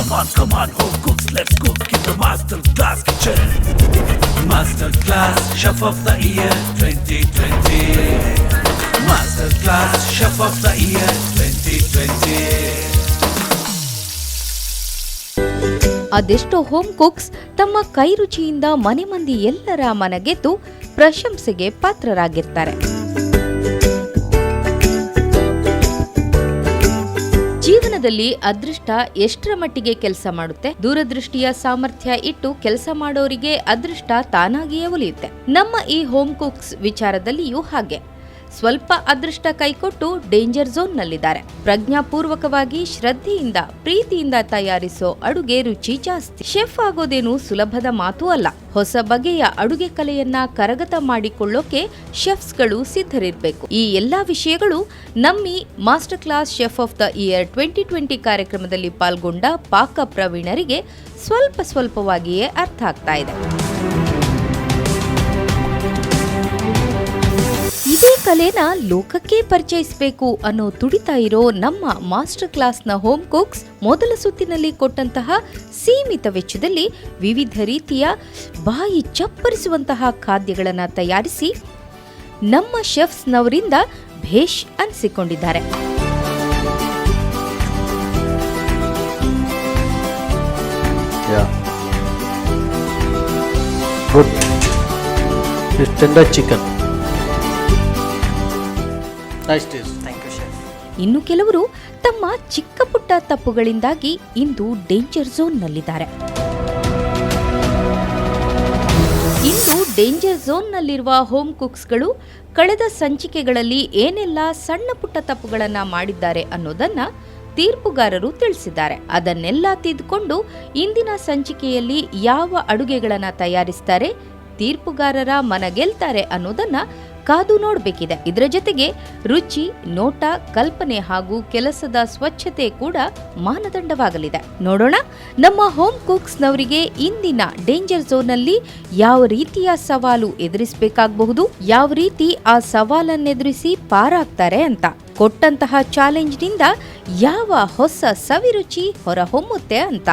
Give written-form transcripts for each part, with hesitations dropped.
Come on, come on, home cooks, let's cook in the Master Class Kitchen. Master Class Chef of the Year 2020. Master Class Chef of the Year 2020. ಅದೆಷ್ಟೋ home cooks ತಮ್ಮ ಕೈರುಚಿಯಿಂದ ಮನೆ ಮಂದಿ ಎಲ್ಲರ ಮನಗೆದ್ದು ಪ್ರಶಂಸೆಗೆ ಪಾತ್ರರಾಗಿರ್ತಾರೆ. ಜೀವನದಲ್ಲಿ ಅದೃಷ್ಟ ಎಷ್ಟರ ಮಟ್ಟಿಗೆ ಕೆಲಸ ಮಾಡುತ್ತೆ? ದೂರದೃಷ್ಟಿಯ ಸಾಮರ್ಥ್ಯ ಇಟ್ಟು ಕೆಲಸ ಮಾಡೋರಿಗೆ ಅದೃಷ್ಟ ತಾನಾಗಿಯೇ ಒಲಿಯುತ್ತೆ. ನಮ್ಮ ಈ ಹೋಮ್ ಕುಕ್ಸ್ ವಿಚಾರದಲ್ಲಿಯೂ ಹಾಗೆ. ಸ್ವಲ್ಪ ಅದೃಷ್ಟ ಕೈಕೊಟ್ಟು ಡೇಂಜರ್ ಝೋನ್ನಲ್ಲಿದ್ದಾರೆ. ಪ್ರಜ್ಞಾಪೂರ್ವಕವಾಗಿ, ಶ್ರದ್ಧೆಯಿಂದ, ಪ್ರೀತಿಯಿಂದ ತಯಾರಿಸೋ ಅಡುಗೆ ರುಚಿ ಜಾಸ್ತಿ. ಶೆಫ್ ಆಗೋದೇನು ಸುಲಭದ ಮಾತೂ ಅಲ್ಲ. ಹೊಸ ಬಗೆಯ ಅಡುಗೆ ಕಲೆಯನ್ನ ಕರಗತ ಮಾಡಿಕೊಳ್ಳೋಕೆ ಶೆಫ್ಸ್ಗಳು ಸಿದ್ಧರಿರಬೇಕು. ಈ ಎಲ್ಲಾ ವಿಷಯಗಳು ನಮ್ಮಿ Master Class Chef of the Year 2020 ಕಾರ್ಯಕ್ರಮದಲ್ಲಿ ಪಾಲ್ಗೊಂಡ ಪಾಕ ಪ್ರವೀಣರಿಗೆ ಸ್ವಲ್ಪ ಸ್ವಲ್ಪವಾಗಿಯೇ ಅರ್ಥ ಆಗ್ತಾ ಇದೆ. ಇದೇ ಕಲೆನ ಲೋಕಕ್ಕೆ ಪರಿಚಯಿಸಬೇಕು ಅನ್ನೋ ತುಡಿತಾ ಇರೋ ನಮ್ಮ ಮಾಸ್ಟರ್ ಕ್ಲಾಸ್ನ ಹೋಮ್ ಕುಕ್ಸ್ ಮೊದಲ ಸುತ್ತಿನಲ್ಲಿ ಕೊಟ್ಟಂತಹ ಸೀಮಿತ ವೆಚ್ಚದಲ್ಲಿ ವಿವಿಧ ರೀತಿಯ ಬಾಯಿ ಚಪ್ಪರಿಸುವಂತಹ ಖಾದ್ಯಗಳನ್ನು ತಯಾರಿಸಿ ನಮ್ಮ ಶೆಫ್ಸ್ನವರಿಂದ ಭೇಷ್ ಅನಿಸಿಕೊಂಡಿದ್ದಾರೆ. Yeah. Good. It's tender chicken. Nice taste. Thank you, chef. ಇನ್ನು ಕೆಲವರು ತಮ್ಮ ಚಿಕ್ಕ ಪುಟ್ಟ ತಪ್ಪುಗಳಿಂದಾಗಿ ಇಂದು ಡೇಂಜರ್ ಝೋನ್ನಲ್ಲಿದ್ದಾರೆ. ಇಂದು ಡೇಂಜರ್ ಝೋನ್ನಲ್ಲಿರುವ ಹೋಮ್ ಕುಕ್ಸ್ಗಳು ಕಳೆದ ಸಂಚಿಕೆಗಳಲ್ಲಿ ಏನೆಲ್ಲ ಸಣ್ಣ ಪುಟ್ಟ ತಪ್ಪುಗಳನ್ನ ಮಾಡಿದ್ದಾರೆ ಅನ್ನೋದನ್ನ ತೀರ್ಪುಗಾರರು ತಿಳಿಸಿದ್ದಾರೆ. ಅದನ್ನೆಲ್ಲ ತಿದ್ದುಕೊಂಡು ಇಂದಿನ ಸಂಚಿಕೆಯಲ್ಲಿ ಯಾವ ಅಡುಗೆಗಳನ್ನ ತಯಾರಿಸ್ತಾರೆ, ತೀರ್ಪುಗಾರರ ಮನ ಗೆಲ್ತಾರೆ ಅನ್ನೋದನ್ನ ಕಾದು ನೋಡಬೇಕಿದೆ. ಇದರ ಜೊತೆಗೆ ರುಚಿ, ನೋಟ, ಕಲ್ಪನೆ ಹಾಗೂ ಕೆಲಸದ ಸ್ವಚ್ಛತೆ ಕೂಡ ಮಾನದಂಡವಾಗಲಿದೆ. ನೋಡೋಣ, ನಮ್ಮ ಹೋಮ್ ಕುಕ್ಸ್ನವರಿಗೆ ಇಂದಿನ ಡೇಂಜರ್ ಝೋನ್ನಲ್ಲಿ ಯಾವ ರೀತಿಯ ಸವಾಲು ಎದುರಿಸಬೇಕಾಗಬಹುದು, ಯಾವ ರೀತಿ ಆ ಸವಾಲನ್ನೆದುರಿಸಿ ಪಾರಾಗ್ತಾರೆ ಅಂತ, ಕೊಟ್ಟಂತಹ ಚಾಲೆಂಜ್ನಿಂದ ಯಾವ ಹೊಸ ಸವಿರುಚಿ ಹೊರಹೊಮ್ಮುತ್ತೆ ಅಂತ.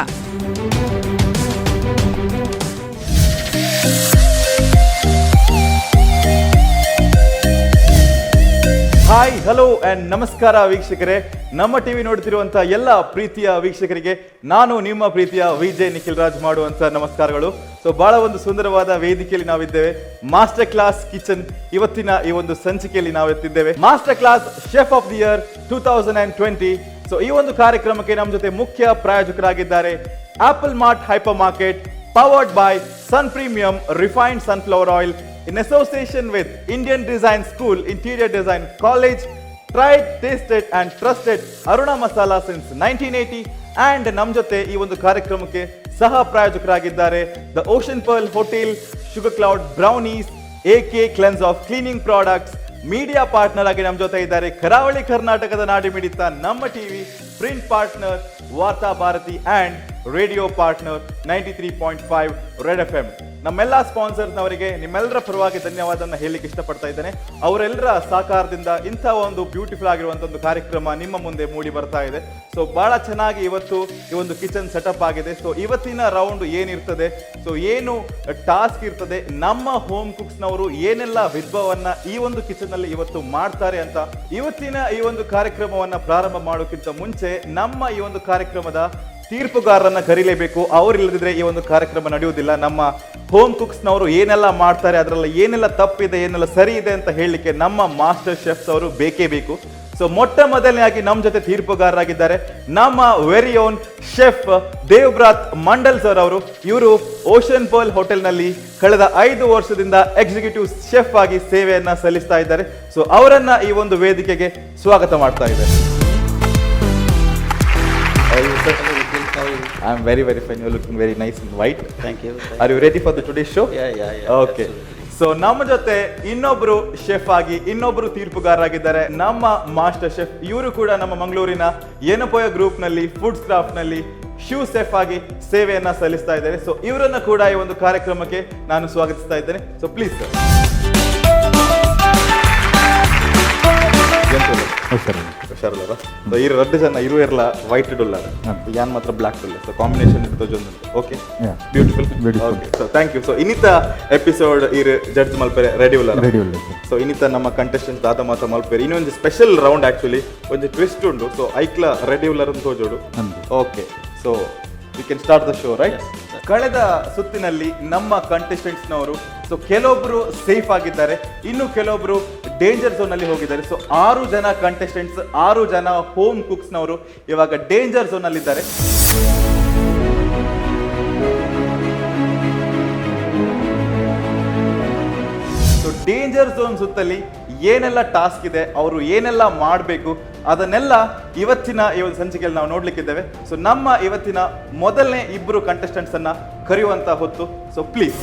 Hi, hello and ನಮಸ್ಕಾರ ವೀಕ್ಷಕರೇ. ನಮ್ಮ ಟಿವಿ ನೋಡ್ತಿರುವಂತ ಎಲ್ಲ ಪ್ರೀತಿಯ ವೀಕ್ಷಕರಿಗೆ ನಾನು ನಿಮ್ಮ ಪ್ರೀತಿಯ ವಿಜಯ್ ನಿಖಿಲ್ ರಾಜ್ ಮಾಡುವಂತ ನಮಸ್ಕಾರಗಳು. ಸೊ ಬಹಳ ಒಂದು ಸುಂದರವಾದ ವೇದಿಕೆಯಲ್ಲಿ ನಾವಿದ್ದೇವೆ. Master class kitchen ಇವತ್ತಿನ ಈ ಒಂದು ಸಂಚಿಕೆಯಲ್ಲಿ ನಾವಿದ್ದೇವೆ. Master Class Chef of the Year 2020. So ಈ ಒಂದು ಕಾರ್ಯಕ್ರಮಕ್ಕೆ ನಮ್ಮ ಜೊತೆ ಮುಖ್ಯ ಪ್ರಾಯೋಜಕರಾಗಿದ್ದಾರೆ Apple Mart hyper market, powered by Sun Premium refined sunflower oil, in association with Indian Design School, Interior Design College, tried, tasted and trusted Aruna Masala since 1980, and ನಮ್ಮ ಜೊತೆ ಈ ಒಂದು ಕಾರ್ಯಕ್ರಮಕ್ಕೆ ಸಹ ಪ್ರಾಯೋಜಕರಾಗಿದ್ದಾರೆ the Ocean Pearl Hotel, Sugar Cloud Brownies, A K cleanse of cleaning products. Media partner ಆಗಿ ನಮ್ಮ ಜೊತೆ ಇದ್ದಾರೆ ಕರಾವಳಿ ಕರ್ನಾಟಕದ ನಾಡಿ ಮಿಡಿತ ನಮ್ಮ TV, print partner Vartha Bharati and radio partner 93.5 Red FM. ನಮ್ಮೆಲ್ಲ ಸ್ಪಾನ್ಸರ್ಸ್ನವರಿಗೆ ನಿಮ್ಮೆಲ್ಲರ ಪರವಾಗಿ ಧನ್ಯವಾದವನ್ನು ಹೇಳಲಿಕ್ಕೆ ಇಷ್ಟಪಡ್ತಾ ಇದ್ದೇನೆ. ಅವರೆಲ್ಲರ ಸಹಕಾರದಿಂದ ಇಂಥ ಒಂದು ಬ್ಯೂಟಿಫುಲ್ ಆಗಿರುವಂಥ ಒಂದು ಕಾರ್ಯಕ್ರಮ ನಿಮ್ಮ ಮುಂದೆ ಮೂಡಿ ಬರ್ತಾ ಇದೆ. ಸೊ ಬಹಳ ಚೆನ್ನಾಗಿ ಇವತ್ತು ಈ ಒಂದು ಕಿಚನ್ ಸೆಟಪ್ ಆಗಿದೆ. ಸೊ ಇವತ್ತಿನ ರೌಂಡ್ ಏನಿರ್ತದೆ, ಸೊ ಏನು ಟಾಸ್ಕ್ ಇರ್ತದೆ, ನಮ್ಮ ಹೋಮ್ ಕುಕ್ಸ್ನವರು ಏನೆಲ್ಲ ವಿದ್ವವನ್ನ ಈ ಒಂದು ಕಿಚನ್ ನಲ್ಲಿ ಇವತ್ತು ಮಾಡ್ತಾರೆ ಅಂತ ಇವತ್ತಿನ ಈ ಒಂದು ಕಾರ್ಯಕ್ರಮವನ್ನ ಪ್ರಾರಂಭ ಮಾಡೋಕ್ಕಿಂತ ಮುಂಚೆ ನಮ್ಮ ಈ ಒಂದು ಕಾರ್ಯಕ್ರಮದ ತೀರ್ಪುಗಾರರನ್ನ ಕರೀಲೇಬೇಕು. ಅವರಿಲ್ಲದಿದ್ರೆ ಈ ಒಂದು ಕಾರ್ಯಕ್ರಮ ನಡೆಯುವುದಿಲ್ಲ. ನಮ್ಮ ಹೋಮ್ ಕುಕ್ಸ್ನವರು ಏನೆಲ್ಲ ಮಾಡ್ತಾರೆ, ಅದರಲ್ಲಿ ಏನೆಲ್ಲ ತಪ್ಪಿದೆ, ಏನೆಲ್ಲ ಸರಿ ಇದೆ ಅಂತ ಹೇಳಲಿಕ್ಕೆ ನಮ್ಮ ಮಾಸ್ಟರ್ ಶೆಫ್ಸ್ ಅವರು ಬೇಕೇ ಬೇಕು. ಸೊ ಮೊಟ್ಟ ಮೊದಲನೆಯಾಗಿ ನಮ್ಮ ಜೊತೆ ತೀರ್ಪುಗಾರರಾಗಿದ್ದಾರೆ ನಮ್ಮ very own chef Devbrat Mandal sir ಅವರು. ಇವರು ಓಷನ್ ಪರ್ಲ್ ಹೋಟೆಲ್ನಲ್ಲಿ ಕಳೆದ 5 ವರ್ಷದಿಂದ ಎಕ್ಸಿಕ್ಯೂಟಿವ್ ಶೆಫ್ ಆಗಿ ಸೇವೆಯನ್ನ ಸಲ್ಲಿಸ್ತಾ ಇದ್ದಾರೆ. ಸೊ ಅವರನ್ನ ಈ ಒಂದು ವೇದಿಕೆಗೆ ಸ್ವಾಗತ ಮಾಡ್ತಾ ಇದ್ದಾರೆ. I am very, very fine. You looking very nice in white. Thank you. Are you ready for the today show? Yeah. Okay. So ನಮ್ಮ ಜೊತೆ ಇನ್ನೊಬ್ರು ಶೆಫ್ ಆಗಿ ಇನ್ನೊಬ್ರು ತೀರ್ಪುಗಾರರಾಗಿದ್ದಾರೆ, ನಮ್ಮ ಮಾಸ್ಟರ್ ಶೆಫ್. ಇವರು ಕೂಡ ನಮ್ಮ ಮಂಗಳೂರಿನ ಏನಪೋಯ ಗ್ರೂಪ್ ನಲ್ಲಿ ಫುಡ್ಸ್ ಕ್ರಾಫ್ಟ್ ನಲ್ಲಿ ಸೂ ಶೆಫ್ ಆಗಿ ಸೇವೆಯನ್ನ ಸಲ್ಲಿಸ್ತಾ ಇದ್ದಾರೆ. ಸೊ ಇವರನ್ನ ಕೂಡ ಈ ಒಂದು ಕಾರ್ಯಕ್ರಮಕ್ಕೆ ನಾನು ಸ್ವಾಗತಿಸ್ತಾ ಇದ್ದೇನೆ. So please sir. ಹುಷಾರಲ್ಲ. ಸೊ ಈ ರಡ್ಡು ಜನ ಇರುವೆರ್ಲ ವೈಟ್ ಡುಲ್ಲ, ಯಾನ್ ಮಾತ್ರ ಬ್ಲಾಕ್ ಡುಲ್ಲ. ಸೊ ಕಾಂಬಿನೇಷನ್ ತೋಜೊಂದು. Okay, beautiful. Okay, so thank you. So ಇನ್ನಿತ episode ಇರ್ ಜಡ್ಜ್ ಮಲ್ಪೆರೆ ರೆಡಿ ಉಲ್ಲ? ರೆಡಿ ಉಲ್ಲ. ಸೊ ಇನ್ನಿತ ನಮ್ಮ ಕಂಟೆಸ್ಟೆಂಟ್ ದಾದ ಮಾತ ಮಲ್ಪೆರೆ. ಇನ್ನೊಂದು ಸ್ಪೆಷಲ್ ರೌಂಡ್ ಆಕ್ಚುಲಿ, ಒಂಜಿ ಟ್ವಿಸ್ಟ್ ಉಂಡು. ಸೊ ಐಕ್ಲ ರೆಡಿ ಉಲ್ಲರ್ ಅಂತ ತೋಜೋಡು. Okay, so we can start the show, right? ಕಳೆದ ಸುತ್ತಿನಲ್ಲಿ ನಮ್ಮ ಕಂಟೆಸ್ಟೆಂಟ್ಸ್ನವರು, ಸೊ ಕೆಲವೊಬ್ರು ಸೇಫ್ ಆಗಿದ್ದಾರೆ, ಇನ್ನು ಕೆಲವೊಬ್ರು ಡೇಂಜರ್ ಝೋನ್ ಅಲ್ಲಿ ಹೋಗಿದ್ದಾರೆ. ಸೊ ಆರು ಜನ ಕಂಟೆಸ್ಟೆಂಟ್ಸ್, ಆರು ಜನ ಹೋಮ್ ಕುಕ್ಸ್ನವರು ಇವಾಗ ಡೇಂಜರ್ ಝೋನ್ ಅಲ್ಲಿ ಇದ್ದಾರೆ. ಸೊ ಡೇಂಜರ್ ಝೋನ್ ಸುತ್ತಲ್ಲಿ ಏನೆಲ್ಲ ಟಾಸ್ಕ್ ಇದೆ, ಅವರು ಏನೆಲ್ಲ ಮಾಡಬೇಕು, ಅದನ್ನೆಲ್ಲ ಇವತ್ತಿನ ಈ ಒಂದು ಸಂಚಿಕೆಯಲ್ಲಿ ನಾವು ನೋಡ್ಲಿಕ್ಕಿದ್ದೇವೆ. ಸೊ ನಮ್ಮ ಇವತ್ತಿನ ಮೊದಲನೇ ಇಬ್ಬರು ಕಂಟೆಸ್ಟೆಂಟ್ಸ್ ಅನ್ನ ಕರೆಯುವಂತ ಹೊತ್ತು. ಸೊ ಪ್ಲೀಸ್.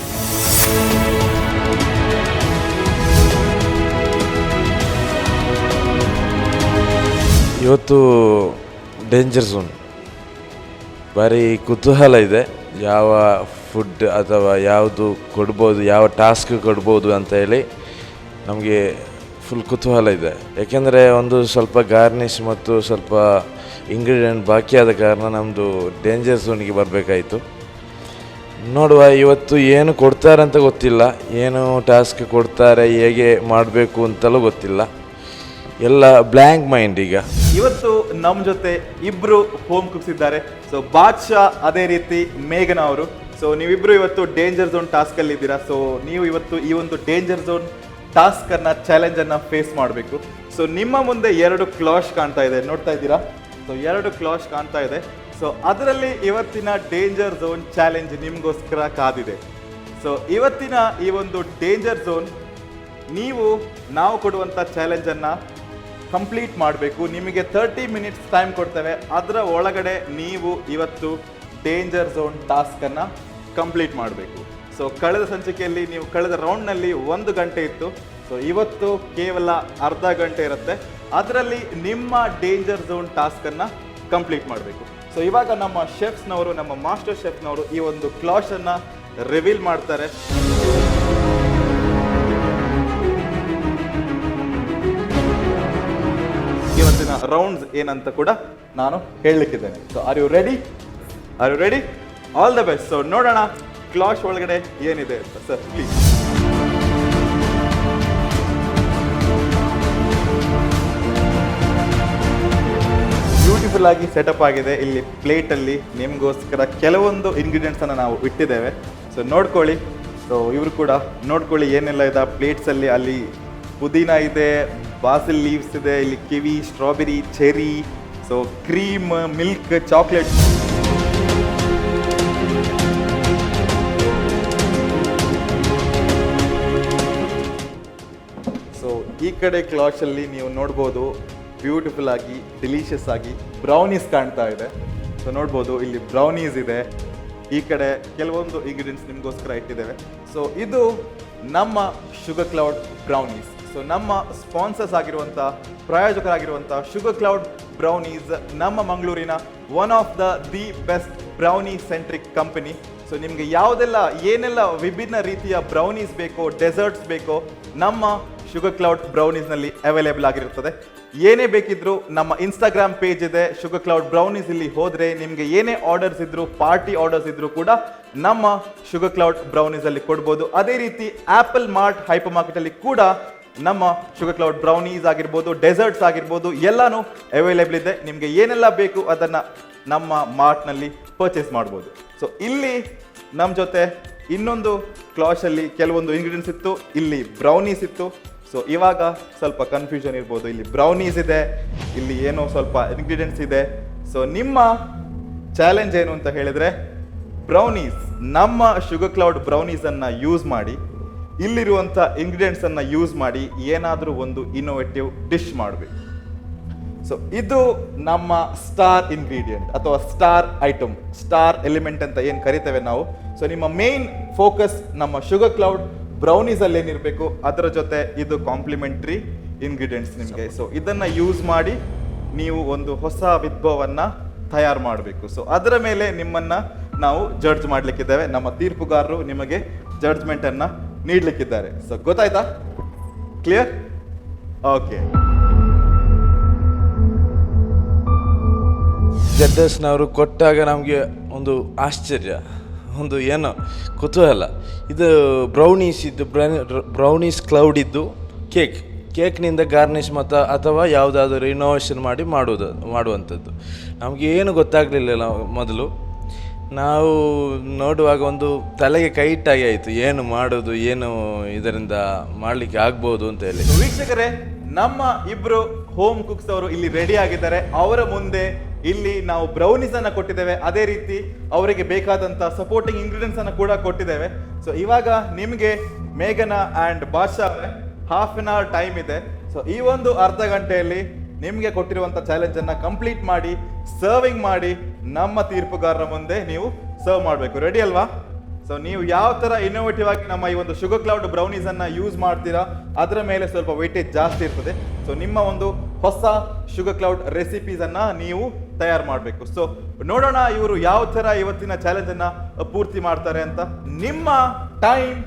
ಇವತ್ತು ಡೇಂಜರ್ ಝೋನ್, ಭಾರಿ ಕುತೂಹಲ ಇದೆ. ಯಾವ ಫುಡ್ ಅಥವಾ ಯಾವುದು ಕೊಡ್ಬೋದು, ಯಾವ ಟಾಸ್ಕ್ ಕೊಡ್ಬೋದು ಅಂತ ಹೇಳಿ ನಮಗೆ ಫುಲ್ ಕುತೂಹಲ ಇದೆ. ಯಾಕೆಂದರೆ ಒಂದು ಸ್ವಲ್ಪ ಗಾರ್ನಿಷ್ ಮತ್ತು ಸ್ವಲ್ಪ ಇಂಗ್ರೀಡಿಯೆಂಟ್ ಬಾಕಿ ಆದ ಕಾರಣ ನಮ್ಮದು ಡೇಂಜರ್ ಝೋನಿಗೆ ಬರಬೇಕಾಯಿತು. ನೋಡುವ, ಇವತ್ತು ಏನು ಕೊಡ್ತಾರೆ ಅಂತ ಗೊತ್ತಿಲ್ಲ, ಏನು ಟಾಸ್ಕ್ ಕೊಡ್ತಾರೆ, ಹೇಗೆ ಮಾಡಬೇಕು ಅಂತಲೂ ಗೊತ್ತಿಲ್ಲ. ಎಲ್ಲ ಬ್ಲ್ಯಾಂಕ್ ಮೈಂಡ್ ಈಗ. ಇವತ್ತು ನಮ್ಮ ಜೊತೆ ಇಬ್ರು ಹೋಮ್ ಕುಕ್ಸ್ ಇದ್ದಾರೆ. ಸೊ ಬಾದ್ಶಾ, ಅದೇ ರೀತಿ ಮೇಘನಾ ಅವರು. ಸೊ ನೀವಿಬ್ರು ಇವತ್ತು ಡೇಂಜರ್ ಝೋನ್ ಟಾಸ್ಕ್ ಅಲ್ಲಿ ಇದ್ದೀರಾ. ಸೊ ನೀವು ಇವತ್ತು ಈ ಒಂದು ಡೇಂಜರ್ ಝೋನ್ ಟಾಸ್ಕ್ ಅನ್ನ, ಚಾಲೆಂಜ್ ಅನ್ನ ಫೇಸ್ ಮಾಡಬೇಕು. ಸೊ ನಿಮ್ಮ ಮುಂದೆ ಎರಡು ಕ್ಲಾಶ್ ಕಾಣ್ತಾ ಇದೆ, ನೋಡ್ತಾ ಇದ್ದೀರಾ? ಸೊ ಎರಡು ಕ್ಲಾಶ್ ಕಾಣ್ತಾ ಇದೆ. ಸೊ ಅದರಲ್ಲಿ ಇವತ್ತಿನ ಡೇಂಜರ್ ಝೋನ್ ಚಾಲೆಂಜ್ ನಿಮಗೋಸ್ಕರ ಕಾದಿದೆ. ಸೊ ಇವತ್ತಿನ ಈ ಒಂದು ಡೇಂಜರ್ ಝೋನ್, ನೀವು ನಾವು ಕೊಡುವಂಥ ಚಾಲೆಂಜನ್ನು ಕಂಪ್ಲೀಟ್ ಮಾಡಬೇಕು. ನಿಮಗೆ 30 ಮಿನಿಟ್ಸ್ ಟೈಮ್ ಕೊಡ್ತೇವೆ. ಅದರ ಒಳಗಡೆ ನೀವು ಇವತ್ತು ಡೇಂಜರ್ ಝೋನ್ ಟಾಸ್ಕನ್ನು ಕಂಪ್ಲೀಟ್ ಮಾಡಬೇಕು. ಸೊ ಕಳೆದ ಸಂಚಿಕೆಯಲ್ಲಿ ನೀವು, ಕಳೆದ ರೌಂಡ್ನಲ್ಲಿ ಒಂದು ಗಂಟೆ ಇತ್ತು. ಸೊ ಇವತ್ತು ಕೇವಲ ಅರ್ಧ ಗಂಟೆ ಇರುತ್ತೆ. ಅದರಲ್ಲಿ ನಿಮ್ಮ ಡೇಂಜರ್ ಝೋನ್ ಟಾಸ್ಕನ್ನು ಕಂಪ್ಲೀಟ್ ಮಾಡಬೇಕು. ಸೊ ಇವಾಗ ನಮ್ಮ ಶೆಫ್ಸ್ನವರು, ನಮ್ಮ ಮಾಸ್ಟರ್ ಶೆಫ್ನವರು ಈ ಒಂದು ಕ್ಲಾಶನ್ನು ರಿವೀಲ್ ಮಾಡ್ತಾರೆ. ಇವತ್ತಿನ ರೌಂಡ್ಸ್ ಏನಂತ ಕೂಡ ನಾನು ಹೇಳಲಿಕ್ಕಿದ್ದೇನೆ. So are you ready? Are you ready? All the best. So ನೋಡೋಣ ಕ್ಲಾಶ್ ಒಳಗಡೆ ಏನಿದೆ ಅಂತ. Sir, please. ಬ್ಯೂಟಿಫುಲ್ ಆಗಿ ಸೆಟಪ್ ಆಗಿದೆ. ಇಲ್ಲಿ ಪ್ಲೇಟಲ್ಲಿ ನಿಮಗೋಸ್ಕರ ಕೆಲವೊಂದು ಇಂಗ್ರೀಡಿಯೆಂಟ್ಸನ್ನು ನಾವು ಇಟ್ಟಿದ್ದೇವೆ. ಸೊ ನೋಡ್ಕೊಳ್ಳಿ. ಸೊ ಇವರು ಕೂಡ ನೋಡ್ಕೊಳ್ಳಿ, ಏನೆಲ್ಲ ಇದೆ ಪ್ಲೇಟ್ಸಲ್ಲಿ. ಅಲ್ಲಿ ಪುದೀನ ಇದೆ, ಬಾಸಿಲ್ ಲೀವ್ಸ್ ಇದೆ, ಇಲ್ಲಿ kiwi, strawberry, cherry, so cream, milk, chocolate. So ಈ ಕಡೆ ಕ್ಲಾಶಲ್ಲಿ ನೀವು ನೋಡ್ಬೋದು, ಬ್ಯೂಟಿಫುಲ್ ಆಗಿ, ಡಿಲಿಷಿಯಸ್ ಆಗಿ ಬ್ರೌನೀಸ್ ಕಾಣ್ತಾ ಇದೆ. ಸೊ ನೋಡ್ಬೋದು, ಇಲ್ಲಿ ಬ್ರೌನೀಸ್ ಇದೆ. ಈ ಕಡೆ ಕೆಲವೊಂದು ಇಂಗ್ರೀಡಿಯೆಂಟ್ಸ್ ನಿಮಗೋಸ್ಕರ ಇಟ್ಟಿದ್ದೇವೆ. ಸೊ ಇದು ನಮ್ಮ ಶುಗರ್ ಕ್ಲೌಡ್ ಬ್ರೌನೀಸ್. ಸೊ ನಮ್ಮ ಸ್ಪಾನ್ಸರ್ಸ್ ಆಗಿರುವಂಥ, ಪ್ರಾಯೋಜಕರಾಗಿರುವಂಥ ಶುಗರ್ ಕ್ಲೌಡ್ ಬ್ರೌನೀಸ್ ನಮ್ಮ ಮಂಗಳೂರಿನ one of the best brownie centric company. So ನಿಮಗೆ ಯಾವುದೆಲ್ಲ, ಏನೆಲ್ಲ ವಿಭಿನ್ನ ರೀತಿಯ ಬ್ರೌನೀಸ್ ಬೇಕೋ, ಡೆಸರ್ಟ್ಸ್ ಬೇಕೋ, ನಮ್ಮ ಶುಗರ್ ಕ್ಲೌಡ್ ಬ್ರೌನೀಸ್ನಲ್ಲಿ ಅವೈಲೇಬಲ್ ಆಗಿರುತ್ತದೆ. ಏನೇ ಬೇಕಿದ್ರು ನಮ್ಮ ಇನ್ಸ್ಟಾಗ್ರಾಮ್ ಪೇಜ್ ಇದೆ, ಶುಗರ್ ಕ್ಲೌಡ್ ಬ್ರೌನೀಸ್. ಇಲ್ಲಿ ಹೋದರೆ ನಿಮಗೆ ಏನೇ ಆರ್ಡರ್ಸ್ ಇದ್ರು, ಪಾರ್ಟಿ ಆರ್ಡರ್ಸ್ ಇದ್ರು ಕೂಡ ನಮ್ಮ ಶುಗರ್ ಕ್ಲೌಡ್ ಬ್ರೌನೀಸ್ ಅಲ್ಲಿ ಕೊಡ್ಬೋದು. ಅದೇ ರೀತಿ ಆಪಲ್ ಮಾರ್ಟ್ ಹೈಪರ್ ಮಾರ್ಕೆಟ್ ಅಲ್ಲಿ ಕೂಡ ನಮ್ಮ ಶುಗರ್ ಕ್ಲೌಡ್ ಬ್ರೌನೀಸ್ ಆಗಿರ್ಬೋದು, ಡೆಸರ್ಟ್ಸ್ ಆಗಿರ್ಬೋದು, ಎಲ್ಲಾನು ಅವೈಲೇಬಲ್ ಇದೆ. ನಿಮಗೆ ಏನೆಲ್ಲ ಬೇಕು ಅದನ್ನು ನಮ್ಮ ಮಾರ್ಟ್ನಲ್ಲಿ ಪರ್ಚೇಸ್ ಮಾಡ್ಬೋದು. ಸೊ ಇಲ್ಲಿ ನಮ್ಮ ಜೊತೆ ಇನ್ನೊಂದು ಕ್ಲಾಶಲ್ಲಿ ಕೆಲವೊಂದು ಇಂಗ್ರೀಡಿಯೆಂಟ್ಸ್ ಇತ್ತು, ಇಲ್ಲಿ ಬ್ರೌನೀಸ್ ಇತ್ತು. ಸೊ ಇವಾಗ ಸ್ವಲ್ಪ ಕನ್ಫ್ಯೂಷನ್ ಇರ್ಬೋದು. ಇಲ್ಲಿ ಬ್ರೌನೀಸ್ ಇದೆ, ಇಲ್ಲಿ ಏನೋ ಸ್ವಲ್ಪ ಇಂಗ್ರೀಡಿಯೆಂಟ್ಸ್ ಇದೆ. ಸೊ ನಿಮ್ಮ ಚಾಲೆಂಜ್ ಏನು ಅಂತ ಹೇಳಿದ್ರೆ, ಬ್ರೌನೀಸ್, ನಮ್ಮ ಶುಗರ್ ಕ್ಲೌಡ್ ಬ್ರೌನೀಸನ್ನು ಯೂಸ್ ಮಾಡಿ, ಇಲ್ಲಿರುವಂಥ ಇಂಗ್ರೀಡಿಯೆಂಟ್ಸನ್ನು ಯೂಸ್ ಮಾಡಿ ಏನಾದರೂ ಒಂದು ಇನ್ನೋವೇಟಿವ್ ಡಿಶ್ ಮಾಡಬೇಕು. ಸೊ ಇದು ನಮ್ಮ ಸ್ಟಾರ್ ಇಂಗ್ರೀಡಿಯೆಂಟ್ ಅಥವಾ ಸ್ಟಾರ್ ಐಟಮ್, ಸ್ಟಾರ್ ಎಲಿಮೆಂಟ್ ಅಂತ ಏನು ಕರಿತೇವೆ ನಾವು. ಸೊ ನಿಮ್ಮ ಮೇನ್ ಫೋಕಸ್ ನಮ್ಮ ಶುಗರ್ ಕ್ಲೌಡ್ ಬ್ರೌನೀಸ್ ಅಲ್ಲಿ ಏನಿರಬೇಕು, ಅದರ ಜೊತೆ ಇದು ಕಾಂಪ್ಲಿಮೆಂಟ್ರಿ ಇಂಗ್ರೀಡಿಯೆಂಟ್ಸ್ ನಿಮಗೆ. ಸೊ ಇದನ್ನ ಯೂಸ್ ಮಾಡಿ ನೀವು ಒಂದು ಹೊಸ ವಿದ್ಭವನ್ನ ತಯಾರು ಮಾಡಬೇಕು. ಸೊ ಅದರ ಮೇಲೆ ನಿಮ್ಮನ್ನ ನಾವು ಜಡ್ಜ್ ಮಾಡಲಿಕ್ಕಿದ್ದೇವೆ. ನಮ್ಮ ತೀರ್ಪುಗಾರರು ನಿಮಗೆ ಜಡ್ಜ್ಮೆಂಟ್ ಅನ್ನ ನೀಡಲಿಕ್ಕಿದ್ದಾರೆ. ಸೊ ಗೊತ್ತಾಯ್ತಾ? Clear? Okay. ಜಡ್ಜಸ್ನವರು ಕೊಟ್ಟಾಗ ನಮಗೆ ಒಂದು ಆಶ್ಚರ್ಯ, ಒಂದು ಏನೋ ಕುತೂಹಲ. ಇದು ಬ್ರೌನೀಸ್ ಇದ್ದು, ಬ್ರೌನೀಸ್ ಕ್ಲೌಡ್ ಇದ್ದು ಕೇಕ್ನಿಂದ ಗಾರ್ನಿಷ್ ಮತ್ತು ಅಥವಾ ಯಾವುದಾದರೂ ಇನೋವೇಷನ್ ಮಾಡಿ ಮಾಡುವಂಥದ್ದು. ನಮಗೆ ಏನು ಗೊತ್ತಾಗಲಿಲ್ಲ ಮೊದಲು. ನಾವು ನೋಡುವಾಗ ಒಂದು ತಲೆಗೆ ಕೈ ಇಟ್ಟಾಗೆ ಆಯಿತು, ಏನು ಮಾಡೋದು, ಏನು ಇದರಿಂದ ಮಾಡಲಿಕ್ಕೆ ಆಗ್ಬೋದು ಅಂತ ಹೇಳಿ. ವೀಕ್ಷಕರೇ, ನಮ್ಮ ಇಬ್ರು ಹೋಮ್ ಕುಕ್ಸ್ ಅವರು ಇಲ್ಲಿ ರೆಡಿ ಆಗಿದ್ದಾರೆ. ಅವರ ಮುಂದೆ ಇಲ್ಲಿ ನಾವು ಬ್ರೌನೀಸ್ ಅನ್ನ ಕೊಟ್ಟಿದ್ದೇವೆ. ಅದೇ ರೀತಿ ಅವರಿಗೆ ಬೇಕಾದಂತ ಸಪೋರ್ಟಿಂಗ್ ಇಂಗ್ರೀಡಿಯೆಂಟ್ಸ್ ಅನ್ನ ಕೂಡ ಕೊಟ್ಟಿದ್ದೇವೆ. ಸೊ ಇವಾಗ ನಿಮಗೆ ಮೇಘನಾ ಆ್ಯಂಡ್ ಬಾಷಾ ಅವರೇ ಹಾಫ್ ಆನ್ ಅವರ್ ಟೈಮ್ ಇದೆ. ಸೊ ಈ ಒಂದು ಅರ್ಧ ಗಂಟೆಯಲ್ಲಿ ನಿಮಗೆ ಕೊಟ್ಟಿರುವಂಥ ಚಾಲೆಂಜ್ ಅನ್ನ ಕಂಪ್ಲೀಟ್ ಮಾಡಿ, ಸರ್ವಿಂಗ್ ಮಾಡಿ, ನಮ್ಮ ತೀರ್ಪುಗಾರರ ಮುಂದೆ ನೀವು ಸರ್ವ್ ಮಾಡಬೇಕು. ರೆಡಿ ಅಲ್ವಾ? ಸೊ ನೀವು ಯಾವ ಥರ ಇನ್ನೋವೇಟಿವ್ ಆಗಿ ನಮ್ಮ ಈ ಒಂದು ಶುಗರ್ ಕ್ಲೌಡ್ ಬ್ರೌನೀಸ್ ಅನ್ನ ಯೂಸ್ ಮಾಡ್ತೀರಾ, ಅದರ ಮೇಲೆ ಸ್ವಲ್ಪ ವೆಯ್ಟೇಜ್ ಜಾಸ್ತಿ ಇರ್ತದೆ. ಸೊ ನಿಮ್ಮ ಒಂದು ಹೊಸ ಶುಗರ್ ಕ್ಲೌಡ್ ರೆಸಿಪೀಸ್ ಅನ್ನ ನೀವು ತಯಾರು ಮಾಡಬೇಕು. ಸೊ ನೋಡೋಣ ಇವರು ಯಾವ ಥರ ಇವತ್ತಿನ ಚಾಲೆಂಜ್ ಅನ್ನ ಪೂರ್ತಿ ಮಾಡ್ತಾರೆ ಅಂತ. ನಿಮ್ಮ ಟೈಮ್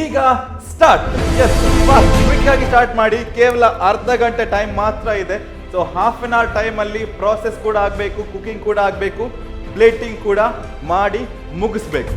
ಈಗ ಸ್ಟಾರ್ಟ್. ಎಸ್, ಕ್ವಿಕ್ ಆಗಿ ಸ್ಟಾರ್ಟ್ ಮಾಡಿ. ಕೇವಲ ಅರ್ಧ ಗಂಟೆ ಟೈಮ್ ಮಾತ್ರ ಇದೆ. ಸೊ ಹಾಫ್ ಆನ್ ಅವರ್ ಟೈಮಲ್ಲಿ ಪ್ರಾಸೆಸ್ ಕೂಡ ಆಗಬೇಕು, ಕುಕಿಂಗ್ ಕೂಡ ಆಗಬೇಕು, ಪ್ಲೇಟಿಂಗ್ ಕೂಡ ಮಾಡಿ ಮುಗಿಸ್ಬೇಕು.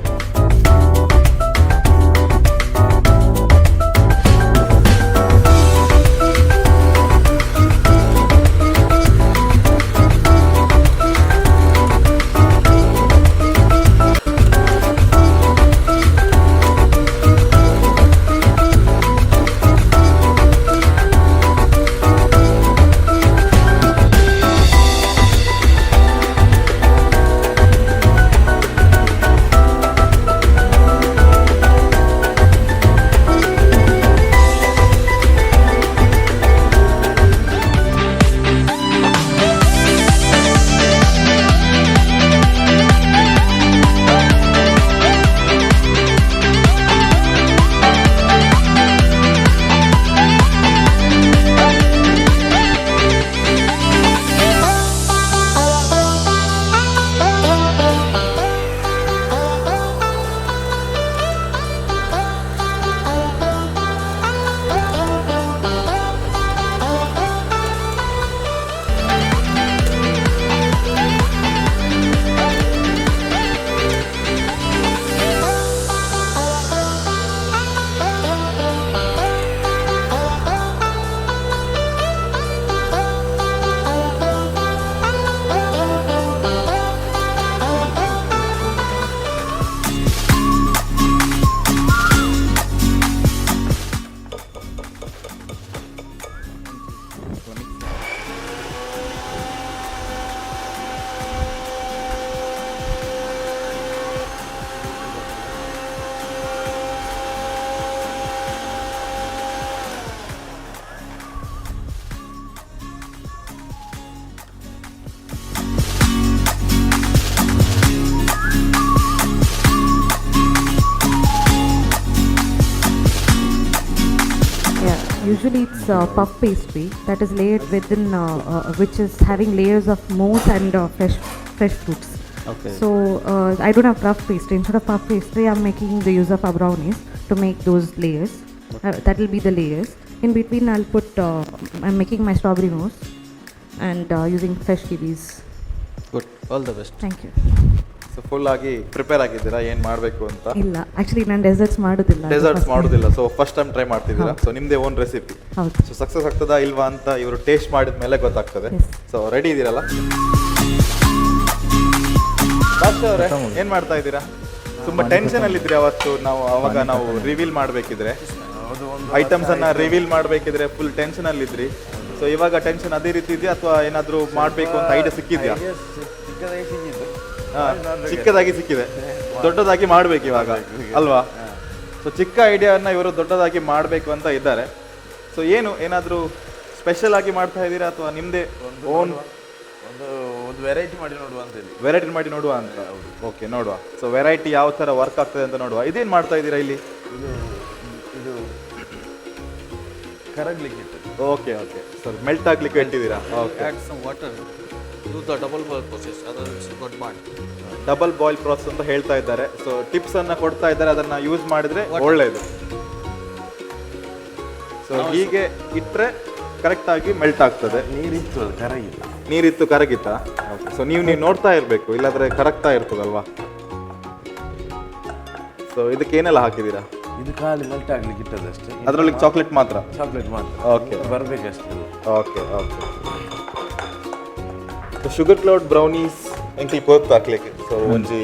Yeah, usually it's puff pastry that is layered within, which is having layers of mousse and fresh fruits. Okay. So I don't have puff pastry. Instead of puff pastry, I'm making the use of our brownies to make those layers. That will be the layers. In between, I'll put. I'm making my strawberry mousse, and using fresh kiwis. Good, all the best. Thank you. So full ಆಗಿ prepare ಆಗಿದ್ದೀರಾ ಏನು ಮಾಡಬೇಕು ಅಂತ? ಇಲ್ಲ, actually ನಾನು deserts ಮಾಡೋದಿಲ್ಲ. Deserts ಮಾಡೋದಿಲ್ಲ. ಸೊ ಫಸ್ಟ್ ಟೈಮ್ ಟ್ರೈ ಮಾಡ್ತಿದ್ದೀರಾ. ಸೊ ನಿಮ್ಮದೇ ಓನ್ ರೆಸಿಪಿ. ಹೌದು. ಸೊ ಸಕ್ಸಸ್ ಆಗ್ತದಾ ಇಲ್ವಾ ಅಂತ ಇವರು ಟೇಸ್ಟ್ ಮಾಡಿದ ಮೇಲೆ ಗೊತ್ತಾಗ್ತದೆ. Yes. So ready ಇದ್ದೀರಲ್ಲ? ಬಾಷಾ ಅವರೇ, ಏನ್ ಮಾಡ್ತಾ ಇದ್ದೀರಾ? ತುಂಬಾ ಟೆನ್ಷನ್ ಅಲ್ಲಿ ಇದ್ರಿ ಅವತ್ತು. ನಾವು ಅವಾಗ ನಾವು ರಿವೀಲ್ ಮಾಡ್ಬೇಕಿದ್ರೆ, ಐಟಮ್ಸ್ ಅನ್ನ ರಿವೀಲ್ ಮಾಡ್ಬೇಕಿದ್ರೆ ಫುಲ್ ಟೆನ್ಷನ್ ಅಲ್ಲಿ ಇದ್ರಿ. ಸೊ ಇವಾಗ ಟೆನ್ಷನ್ ಅದೇ ರೀತಿ ಇದೆಯಾ ಅಥವಾ ಏನಾದ್ರೂ ಮಾಡ್ಬೇಕು ಅಂತ ಐಡಿಯಾ ಸಿಕ್ಕಿದ್ಯಾ? ಚಿಕ್ಕದಾಗಿ ಸಿಕ್ಕಿದ್ದು. ಚಿಕ್ಕದಾಗಿ ಸಿಕ್ಕಿದೆ, ದೊಡ್ಡದಾಗಿ ಮಾಡ್ಬೇಕು ಇವಾಗ ಅಲ್ವಾ? ಸೊ ಚಿಕ್ಕ ಐಡಿಯಾನ ಇವರು ದೊಡ್ಡದಾಗಿ ಮಾಡಬೇಕು ಅಂತ ಇದ್ದಾರೆ. ಸೊ ಏನು ಏನಾದರೂ ಸ್ಪೆಷಲ್ ಆಗಿ ಮಾಡ್ತಾ ಇದ್ದೀರಾ ಅಥವಾ ನಿಮ್ಮದೇ ಓನ್? ಒಂದು ಒಂದು ವೆರೈಟಿ ಮಾಡಿ ನೋಡುವ ಅಂತ ಹೇಳಿ. ವೆರೈಟಿ ಮಾಡಿ ನೋಡುವ ಅಂತ. ಓಕೆ, ನೋಡುವ. ಸೊ ವೆರೈಟಿ ಯಾವ ಥರ ವರ್ಕ್ ಆಗ್ತದೆ ಅಂತ ನೋಡುವ. ಇದೇನು ಮಾಡ್ತಾ ಇದ್ದೀರಾ ಇಲ್ಲಿ? ಇದು ಇದು ಕರಗಲಿಕ್ಕೆ ಇಟ್ಟದ್ದು. ಓಕೆ ಓಕೆ, ಸರ್ ಮೆಲ್ಟ್ ಆಗ್ಲಿಕ್ಕೆ ಇಟ್ಟಿದ್ದೀರಾ. Okay. Add some water, do the double boil process, otherwise it got burnt. Double boil process ಅಂತ ಹೇಳ್ತಾ ಇದ್ದಾರೆ. ಸೊ ಟಿಪ್ಸ್ ಅನ್ನ ಕೊಡ್ತಾ ಇದ್ದಾರೆ, ಅದನ್ನ ಯೂಸ್ ಮಾಡಿದ್ರೆ ಒಳ್ಳೆಯದು. ಸೊ ಹೀಗೆ ಇಟ್ಟರೆ ಕರೆಕ್ಟ್ ಆಗಿ ಮೆಲ್ಟ್ ಆಗ್ತದೆ. ನೀರಿತ್ತು, ಅದು ಕರಗಿಲ್ಲ. ನೀರಿತ್ತು ಕರಗಿತ್ತಾ? ಓಕೆ, ಸೊ ನೀವು ನೀವು ನೋಡ್ತಾ ಇರಬೇಕು, ಇಲ್ಲಾಂದ್ರೆ ಕರಗ್ತಾ ಇರ್ತದಲ್ವಾ? ಸೊ ಇದಕ್ಕೆ ಏನೆಲ್ಲ ಹಾಕಿದ್ದೀರಾ? ಇದು ಖಾಲಿ ಮೆಲ್ಟ್ ಆಗ್ಲಿಕ್ಕೆ ಇಟ್ಟದಷ್ಟೇ. ಅದರಲ್ಲಿ ಚಾಕ್ಲೇಟ್ ಮಾತ್ರ? ಚಾಕ್ಲೇಟ್ ಮಾತ್ರ. Okay. ಬರಬೇಕಷ್ಟೇ. Okay, so sugar cloud brownies ಎಂಕಲ್ ಕೋಪ್ ಹಾಕ್ಲಿಕ್ಕೆ. ಸೊ ಒಂಜಿ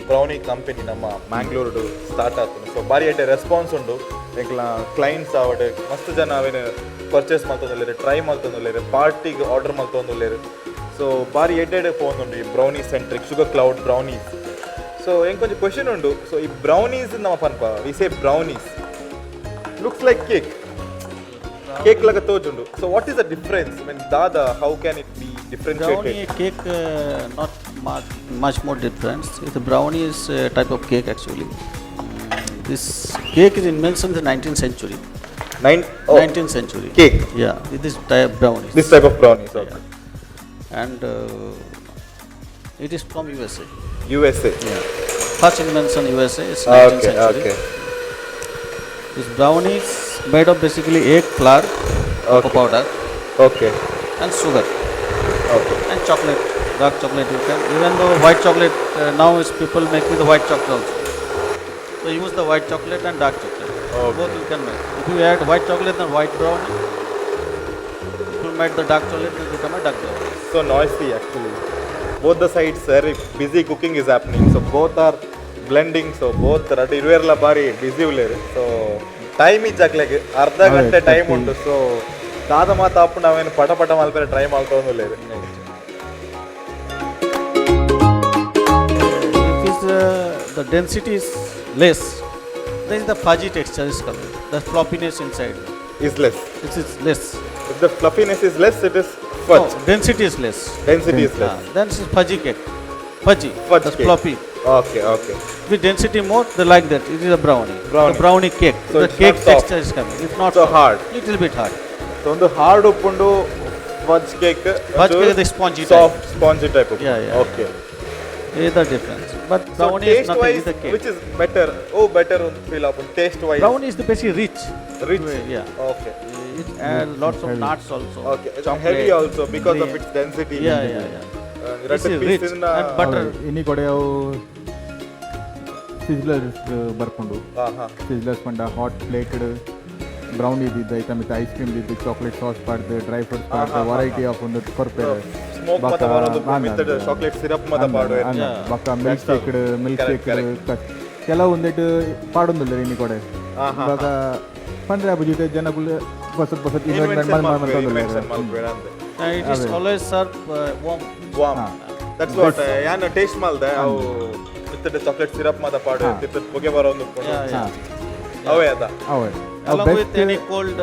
ಬ್ರೌನಿ ಕಂಪನಿ ನಮ್ಮ ಮ್ಯಾಂಗ್ಳೂರ್ಡು ಸ್ಟಾರ್ಟ್ ಆಗ್ತದೆ. ಸೊ ಬಾರಿ ಎಡ್ಡೆ ರೆಸ್ಪಾನ್ಸ್ ಉಂಡು. ಎಂಕ್ಲ ಕ್ಲೈಂಟ್ಸ್ ಆವಡ್ ಮಸ್ತ್ ಜನ ಅವೇನು ಪರ್ಚೇಸ್ ಮಲ್ತೊಂದುಲ್ಲೆರ್, ಟ್ರೈ ಮಲ್ತೊಂದುಲ್ಲೆರ್, ಪಾರ್ಟಿಗೆ ಆರ್ಡರ್ ಮಲ್ತೊಂದುಲ್ಲೆರ್. ಸೊ ಬಾರಿ ಎಡ್ಡೆ ಎಡ್ಡೆ ಪೋಂದುಂಡು ಈ brownie centric sugar cloud brownies. So ಎಂಕೊಂಜಿ question ಉಂಡು. ಸೊ ಈ ಬ್ರೌನೀಸ್ ನಮ್ಮ ಪನ್ಪ, we say brownies looks like cake, cake ಲಗ ತೋಜುಂಡು. So what is the difference? Mean ದಾದ, how can it be differentiated? Brownie cake, not much more difference. The brownie is a type of cake actually. This cake is invented in the 19th century. Nine 19th century. Cake. Yeah, this type brownies. This type of brownies. Yeah. And it is from USA. USA. Yeah. First invention USA is 19th century. Okay. This brownie is made of basically egg, flour, cocoa powder, and sugar and chocolate, dark chocolate you can. Even though white chocolate, now is people make with white chocolate also. So use the white chocolate and dark chocolate. Both you can make. If you add white chocolate, then white brownie. If you make the dark chocolate, it will become a dark brownie. So noisy actually. Both the sides very busy cooking is happening. So both are blending. So both ರಡ್ ಇರುವೆರ್ಲ ಬಾರಿ busy ಉಲ್ಲೇರು. So time ಇಜ್ಜಾಕ್ಲೆಗ್ ಅರ್ಧ ಗಂಟೆ time ಉಂಟು. So ದಾದ ಮಾತ ಆಪುಂಡು ಅವೇನು ಪಟ ಪಟ ಮಲ್ಪೆರೆ ಟ್ರೈ ಮಲ್ತೊಂದುಲ್ಲೆರ್. If is, the density is less, then the fuzzy texture is coming. The floppiness inside. Is less. It is less. If the fluffiness is less, it is fudge. No, density is less. Density is less. Then it's fudgy cake. Fudgy. Fudge That's cake. Floppy. Okay. With density more, they like that. It is a brownie. Brownie. The brownie cake. So the it's cake not soft. Texture is coming. It's not So soft. Hard. Little bit hard. So ಒಂದು hard ಉಪ್ಪುಂಡು fudge cake. Fudge cake is spongy type. Soft spongy type. Yeah. Okay. Is the difference. But brownie is taste nothing. Wise It's a cake. Which is better? Oh, better ಒಂದು feel ಆಪುಂಡು taste wise? Brownie is the basically rich. Rich. Yeah. Okay. It adds lots of nuts also. Okay, Chocolate. Heavy also because of Yeah. Its density. Yeah. This red is piece rich and butter. ಇನಿ ಕೊಡೆ ಅವು sizzlers ಬರ್ಪುಂಡು. ಹಾ sizzlers ಪಂಡ hot plated brownie ಇದ್ದಿದ್ದು ಐತ ಮಿತ್ತ ice cream ಇದ್ದಿದ್ದು, chocolate sauce ಪಾಡ್ದು, dry fruits ಪಾಡ್ದು, variety of ಒಂದು ಕೊರ್ಪೆರ್. Smoke ಮಾತ ಬರೋದು, ಮಿತ್ತಡ್ ಚಾಕ್ಲೇಟ್ ಸಿರಪ್ ಮಾತ ಪಾಡುವೆರ್. ಬೊಕ್ಕ milk shake, milk shake ಕೆಲವು ಒಂದೆಟ್ ಪಾಡೊಂದುಲ್ಲೆರ್ ಇನಿ ಕೊಡೆ. ಬೊಕ ಪಂಡ್ರೆ ಆಪುಜಿ, ಜನಕುಲು ಪೊಸತ್ ಪೊಸತ್ ಇನ್ವೆಂಟ್ ಮಲ್ತೊಂದುಲ್ಲೆರ್. ಇನ್ವೆನ್ಷನ್ ಮಲ್ಪುವೆರ್ ಅಂದ್. And it is always served warm. Warm, that's what ಯಾನ್ ಟೇಸ್ಟ್ ಮಲ್ದೆ. ಅವು ಮಿತ್ತಡ್ ಚಾಕ್ಲೇಟ್ ಸಿರಪ್ ಮಾತ ಪಾಡುವೆರ್, ತಿತ್ತಡ್ ಪೊಗೆ ಬರೋದು ಉಪ್ಪುಂಡು. Yeah. ಅವೇ ಅದ. ಅವೇ. Along with any cold,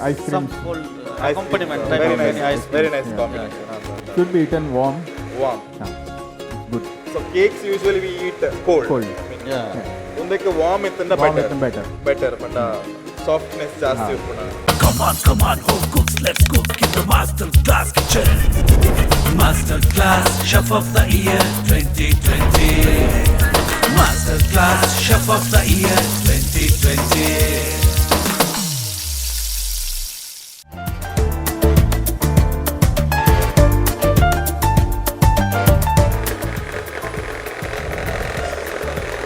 ice cream. Some cold accompaniment type very of nice. Any ice cream. Very nice combination. Should be eaten warm. Warm. Good. So cakes usually we eat cold. Cold. Yeah. ಉಂದಕ್ಕೆ warm ಇತ್ತಂಡ warm better. Better. Better ಪಂಡ softness ಜಾಸ್ತಿ ಉಪ್ಪುಂಡು. Come on, come on, home cooks, let's cook in the master class kitchen. Master class, chef of the year 2020. Master class, chef of the year 2020.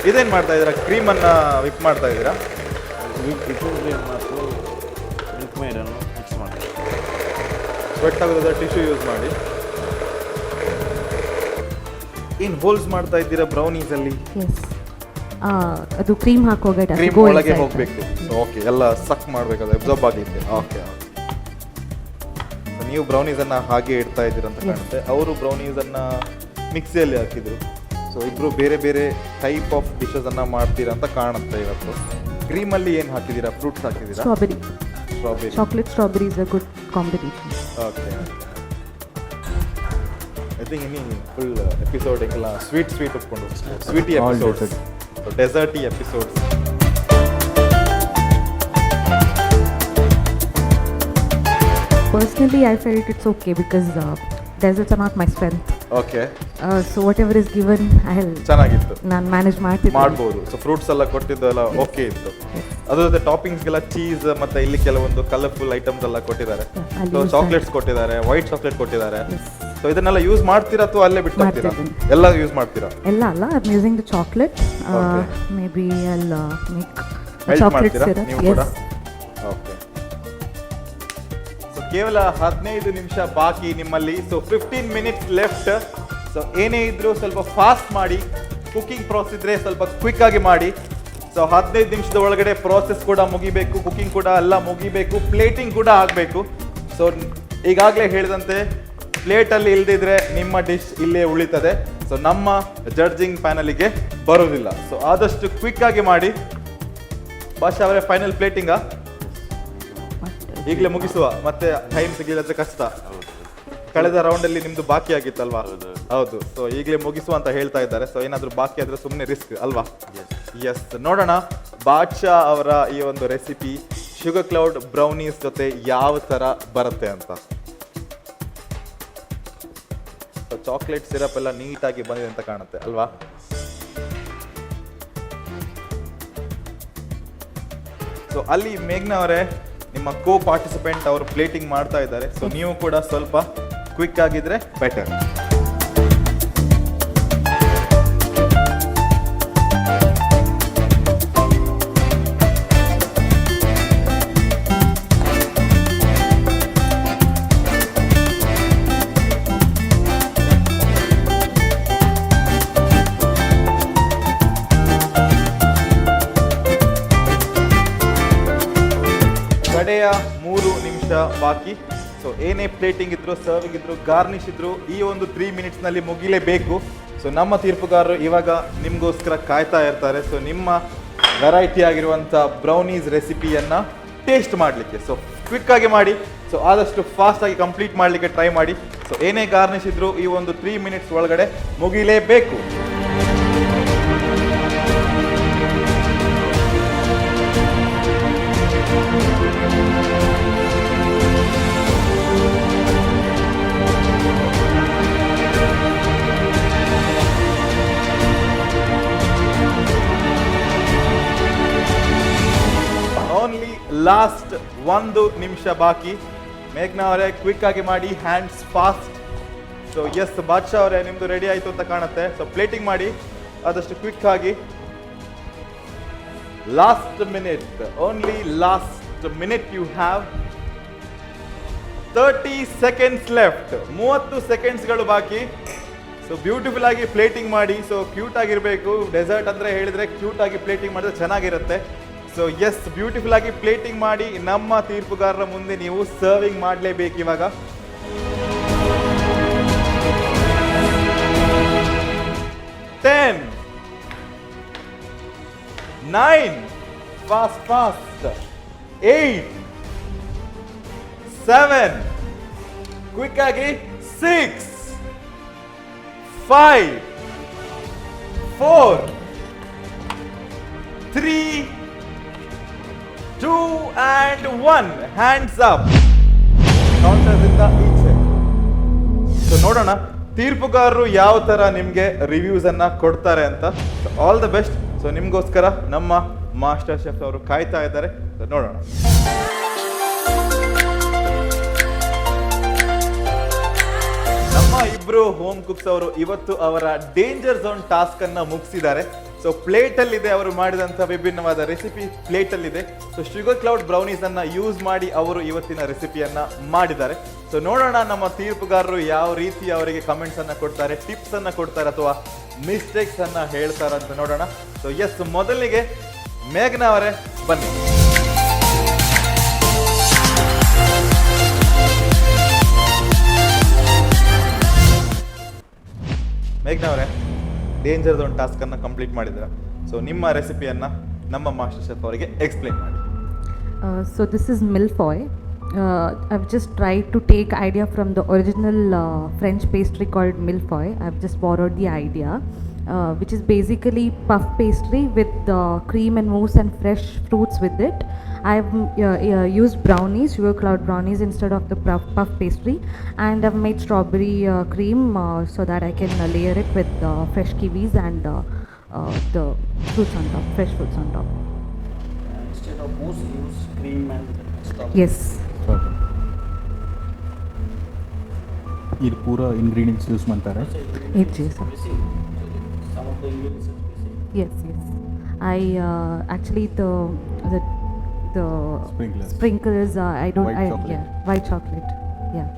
ಇದೇನ್ ಮಾಡ್ತಾ ಇದ್ದೀರಾ? Cream ಅನ್ನ whip ಮಾಡ್ತಾ ಇದ್ದೀರಾ? Whipping cream ಮತ್ತು milk ಮೇಡನ್ನು mix ಮಾಡಿ. Sweat ಆಗೋದಾದ್ರೆ tissue use ಮಾಡಿ. ಏನ್ ಹೋಲ್ಸ್ ಮಾಡ್ತಾ ಇದ್ದೀರಾ ಬ್ರೌನೀಸ್ ಅಲ್ಲಿ? ಎಸ್, ಅದು ಕ್ರೀಮ್ ಹಾಕುವಾಗ ಕ್ರೀಮ್ ಒಳಗೆ ಹೋಗಬೇಕು. ಸೊ ಓಕೆ, ಎಲ್ಲ ಸಕ್ ಮಾಡಬೇಕು, ಅದು ಅಬ್ಸಾರ್ಬ್ ಆಗಲಿಕ್ಕೆ. ಓಕೆ, ನೀವು ಬ್ರೌನೀಸ್ ಅನ್ನ ಹಾಗೆ ಇಡ್ತಾ ಇದ್ದೀರಾ ಅಂತ ಕಾಣುತ್ತೆ. ಅವರು ಬ್ರೌನೀಸ್ ಅನ್ನ ಮಿಕ್ಸಿಯಲ್ಲಿ ಹಾಕಿದ್ರು. ಸೊ ಇಬ್ರು ಬೇರೆ ಬೇರೆ type of dishes ಅನ್ನ ಮಾಡ್ತೀರಾ ಅಂತ ಕಾಣುತ್ತೆ ಇವತ್ತು. ಕ್ರೀಮ್ ಅಲ್ಲಿ ಏನು ಹಾಕಿದ್ದೀರಾ? ಫ್ರೂಟ್ಸ್ ಹಾಕಿದ್ದೀರಾ? Strawberry. Strawberry. Chocolate strawberry is a good combination. Okay, I think ಇನಿ ಫುಲ್ ಎಪಿಸೋಡ್ ಎಂಕಲ ಸ್ವೀಟ್ ಸ್ವೀಟ್ ಉಪ್ಪುಂಡು, Sweety All episodes, ಡೆಸರ್ಟಿ episodes. Personally, I felt it's okay because desserts are not my strength. Okay. So whatever is given, I'll ಚೆನ್ನಾಗಿತ್ತು. ನಾನು manage ಮಾಡ್ತಿದ್ದೆ. ಮಾಡ್ಬೋದು. So fruits ಎಲ್ಲ ಕೊಟ್ಟಿದ್ದೆಲ್ಲ okay ಇತ್ತು. Yes. ಅದ್ರ ಜೊತೆ ಟಾಪಿಂಗ್ಸ್ಗೆಲ್ಲ ಚೀಸ್ ಮತ್ತೆ ಇಲ್ಲಿ ಕೆಲವೊಂದು ಕಲರ್ಫುಲ್ ಐಟಮ್ಸ್ ಎಲ್ಲ ಕೊಟ್ಟಿದ್ದಾರೆ. I'll so use chocolates ಕೊಟ್ಟಿದ್ದಾರೆ, ವೈಟ್ ಚಾಕ್ಲೇಟ್ ಕೊಟ್ಟಿದ್ದಾರೆ. ಸೊ ಇದನ್ನೆಲ್ಲ ಯೂಸ್ ಮಾಡ್ತೀರಾ ಅಥವಾ ಅಲ್ಲೇ ಬಿಟ್ಟು ಹೋಗ್ತೀರಾ? ಮಾಡ್ತಿದ್ದೀನಿ. ಎಲ್ಲ ಯೂಸ್ ಮಾಡ್ತೀರಾ? ಎಲ್ಲ ಅಲ್ಲ, I am using the chocolate. Okay. Maybe I'll make melt chocolate ಮಾಡ್ತೀರಾ ಸಿರಪ್. ನೀವು ಕೂಡ? ಓಕೆ, ಸೊ ಕೇವಲ 15 ನಿಮಿಷ ಬಾಕಿ ನಿಮ್ಮಲ್ಲಿ. ಸೊ 15 ಮಿನಿಟ್ಸ್ ಲೆಫ್ಟ್. ಸೊ ಏನೇ ಇದ್ರೂ ಸ್ವಲ್ಪ ಫಾಸ್ಟ್ ಮಾಡಿ. ಕುಕಿಂಗ್ ಪ್ರಾಸೆಸ್ ಇದ್ರೆ ಸ್ವಲ್ಪ ಕ್ವಿಕ್ ಆಗಿ ಮಾಡಿ. ಸೊ 15 ನಿಮಿಷದ ಒಳಗಡೆ ಪ್ರಾಸೆಸ್ ಕೂಡ ಮುಗಿಬೇಕು, ಕುಕಿಂಗ್ ಕೂಡ ಎಲ್ಲ ಮುಗಿಬೇಕು, ಪ್ಲೇಟಿಂಗ್ ಕೂಡ ಆಗಬೇಕು. ಸೊ ಈಗಾಗಲೇ ಹೇಳಿದಂತೆ ಪ್ಲೇಟಲ್ಲಿ ಇಲ್ಲದಿದ್ರೆ ನಿಮ್ಮ ಡಿಶ್ ಇಲ್ಲೇ ಉಳಿತದೆ. ಸೊ ನಮ್ಮ ಜಡ್ಜಿಂಗ್ ಪ್ಯಾನಲಿಗೆ ಬರೋದಿಲ್ಲ. ಸೊ ಆದಷ್ಟು ಕ್ವಿಕ್ ಆಗಿ ಮಾಡಿ. ಭಾಷಾ ಅವರೇ, ಫೈನಲ್ ಪ್ಲೇಟಿಂಗಾ? ಈಗಲೇ ಮುಗಿಸುವ, ಮತ್ತೆ ಟೈಮ್ ಸಿಗಲಿಲ್ಲ ಅಂದ್ರೆ ಕಷ್ಟ. ಕಳೆದ ರೌಂಡ್ ಅಲ್ಲಿ ನಿಮ್ದು ಬಾಕಿ ಆಗಿತ್ತಲ್ವಾ? ಹೌದು. ಸೊ ಈಗಲೇ ಮುಗಿಸುವ ಅಂತ ಹೇಳ್ತಾ ಇದ್ದಾರೆ. ಸೊ ಏನಾದ್ರೂ ಬಾಕಿ ಆದ್ರೆ ಸುಮ್ಮನೆ ರಿಸ್ಕ್ ಅಲ್ವಾ? ಎಸ್, ನೋಡೋಣ ಬಾದ್ಶಾ ಅವರ ಈ ಒಂದು ರೆಸಿಪಿ ಶುಗರ್ ಕ್ಲೌಡ್ ಬ್ರೌನೀಸ್ ಜೊತೆ ಯಾವ ತರ ಬರುತ್ತೆ ಅಂತ. ಚಾಕ್ಲೇಟ್ ಸಿರಪ್ ಎಲ್ಲ ನೀಟಾಗಿ ಬಂದಿದೆ ಅಂತ ಕಾಣುತ್ತೆ ಅಲ್ವಾ? ಸೊ ಅಲ್ಲಿ ಮೇಘ್ನಾ ಅವರೇ, ನಿಮ್ಮ ಕೋ ಪಾರ್ಟಿಸಿಪೆಂಟ್ ಅವರು ಪ್ಲೇಟಿಂಗ್ ಮಾಡ್ತಾ ಇದ್ದಾರೆ. ಸೊ ನೀವು ಕೂಡ ಸ್ವಲ್ಪ ಕ್ವಿಕ್ ಆಗಿದ್ರೆ ಬೆಟರ್. ಕಡೆಯ 3 ನಿಮಿಷ ಬಾಕಿ. ಸೊ ಏನೇ ಪ್ಲೇಟಿಂಗ್ ಇದ್ರು, ಸರ್ವಿಂಗ್ ಇದ್ರು, ಗಾರ್ನಿಶ್ ಇದ್ರು ಈ ಒಂದು 3 ಮಿನಿಟ್ಸ್ನಲ್ಲಿ ಮುಗಿಲೇಬೇಕು. ಸೊ ನಮ್ಮ ತೀರ್ಪುಗಾರರು ಇವಾಗ ನಿಮಗೋಸ್ಕರ ಕಾಯ್ತಾ ಇರ್ತಾರೆ, ಸೊ ನಿಮ್ಮ ವೆರೈಟಿ ಆಗಿರುವಂಥ ಬ್ರೌನೀಸ್ ರೆಸಿಪಿಯನ್ನು ಟೇಸ್ಟ್ ಮಾಡಲಿಕ್ಕೆ. ಸೊ ಕ್ವಿಕ್ ಆಗಿ ಮಾಡಿ. ಸೊ ಆದಷ್ಟು ಫಾಸ್ಟಾಗಿ ಕಂಪ್ಲೀಟ್ ಮಾಡಲಿಕ್ಕೆ ಟ್ರೈ ಮಾಡಿ. ಸೊ ಏನೇ ಗಾರ್ನಿಶ್ ಇದ್ರು ಈ ಒಂದು 3 ಮಿನಿಟ್ಸ್ ಒಳಗಡೆ ಮುಗಿಲೇಬೇಕು. ಓನ್ಲಿ ಲಾಸ್ಟ್ 1 ನಿಮಿಷ ಬಾಕಿ. ಮೇಘ್ನಾ ಅವರೇ, ಕ್ವಿಕ್ ಆಗಿ ಮಾಡಿ, ಹ್ಯಾಂಡ್ಸ್ ಫಾಸ್ಟ್. ಸೊ ಎಸ್, ಬಾದ್ಶಾ ಅವರೇ, ನಿಮ್ದು ರೆಡಿ ಆಯಿತು ಅಂತ ಕಾಣುತ್ತೆ. ಸೊ ಪ್ಲೇಟಿಂಗ್ ಮಾಡಿ ಆದಷ್ಟು ಕ್ವಿಕ್ ಆಗಿ. Last minute, only last minute, you have 30 seconds left. 30 ಸೆಕೆಂಡ್ಸ್ಗಳು ಬಾಕಿ. ಸೊ ಬ್ಯೂಟಿಫುಲ್ ಆಗಿ ಪ್ಲೇಟಿಂಗ್ ಮಾಡಿ. ಸೊ ಕ್ಯೂಟ್ ಆಗಿರಬೇಕು. ಡೆಸರ್ಟ್ ಅಂದರೆ ಹೇಳಿದ್ರೆ ಕ್ಯೂಟ್ ಆಗಿ ಪ್ಲೇಟಿಂಗ್ ಮಾಡಿದ್ರೆ ಚೆನ್ನಾಗಿರುತ್ತೆ. ಸೊ ಎಸ್, ಬ್ಯೂಟಿಫುಲ್ ಆಗಿ ಪ್ಲೇಟಿಂಗ್ ಮಾಡಿ ನಮ್ಮ ತೀರ್ಪುಗಾರರ ಮುಂದೆ ನೀವು ಸರ್ವಿಂಗ್ ಮಾಡಲೇಬೇಕು ಇವಾಗ. 10, 9, fast fast, 8, 7, quick ಆಗಿ, 6, 5, 4, 3, 2 and 1. Hands up, ಕೌಂಟರ್ದಿಂದ ಈಚೆ. ಸೊ ನೋಡೋಣ ತೀರ್ಪುಗಾರರು ಯಾವ ತರ ನಿಮಗೆ ರಿವ್ಯೂಸ್ ಅನ್ನ ಕೊಡ್ತಾರೆ ಅಂತ. All the best. So ನಿಮಗೋಸ್ಕರ ನಮ್ಮ ಮಾಸ್ಟರ್ ಶೆಫ್ ಅವರು ಕಾಯ್ತಾ ಇದ್ದಾರೆ. ಸೊ ನೋಡೋಣ. ನಮ್ಮ ಇಬ್ರು ಹೋಮ್ ಕುಕ್ಸ್ ಅವರು ಇವತ್ತು ಅವರ ಡೇಂಜರ್ ಝೋನ್ ಟಾಸ್ಕ್ ಅನ್ನ ಮುಗಿಸಿದ್ದಾರೆ. ಸೊ ಪ್ಲೇಟ್ ಅಲ್ಲಿದೆ ಅವರು ಮಾಡಿದಂಥ ವಿಭಿನ್ನವಾದ ರೆಸಿಪಿ ಪ್ಲೇಟ್ ಅಲ್ಲಿದೆ. ಸೊ ಶುಗರ್ ಕ್ಲೌಡ್ ಬ್ರೌನೀಸ್ ಅನ್ನ ಯೂಸ್ ಮಾಡಿ ಅವರು ಇವತ್ತಿನ ರೆಸಿಪಿಯನ್ನ ಮಾಡಿದ್ದಾರೆ. ಸೊ ನೋಡೋಣ ನಮ್ಮ ತೀರ್ಪುಗಾರರು ಯಾವ ರೀತಿ ಅವರಿಗೆ ಕಮೆಂಟ್ಸ್ ಅನ್ನ ಕೊಡ್ತಾರೆ, ಟಿಪ್ಸ್ ಅನ್ನ ಕೊಡ್ತಾರೆ ಅಥವಾ ಮಿಸ್ಟೇಕ್ಸ್ ಅನ್ನ ಹೇಳ್ತಾರೆ ಅಂತ ನೋಡೋಣ. ಸೊ ಎಸ್, ಮೊದಲಿಗೆ ಮೇಘ್ನಾ ಅವರೇ ಬನ್ನಿ. ಮೇಘ್ನಾ ಅವರೇ, ಡೇಂಜರ್ ಝೋನ್ ಟಾಸ್ಕ್ ಅನ್ನ ಕಂಪ್ಲೀಟ್ ಮಾಡಿದ್ರ. ಸೊ ನಿಮ್ಮ ರೆಸಿಪಿಯನ್ನ ನಮ್ಮ ಮಾಸ್ಟರ್ ಶೆಫ್ ಅವರಿಗೆ ಎಕ್ಸ್ಪ್ಲೈನ್ ಮಾಡಿ. So this is mille-feuille. I've just tried to take idea from the original French pastry called mille-feuille. I've just borrowed the idea, which is basically puff pastry with cream and mousse and fresh fruits with it. I've used brownies, sugar cloud brownies instead of the puff pastry, and I've made strawberry cream so that I can layer it with fresh kiwis and the fruits on top, fresh fruits on top. Instead of Mousse use cream and strawberry. Yes. Strawberry. ಇದು ಪೂರ ingredients use ಮಾಡ್ತಾರೆ. ಇಜ್ಜಿ sir. Missing. Some of the ingredients is missing. Yes. I actually the Sprinklers. Sprinklers. I don't. White I, chocolate. Yeah, white chocolate. Yeah.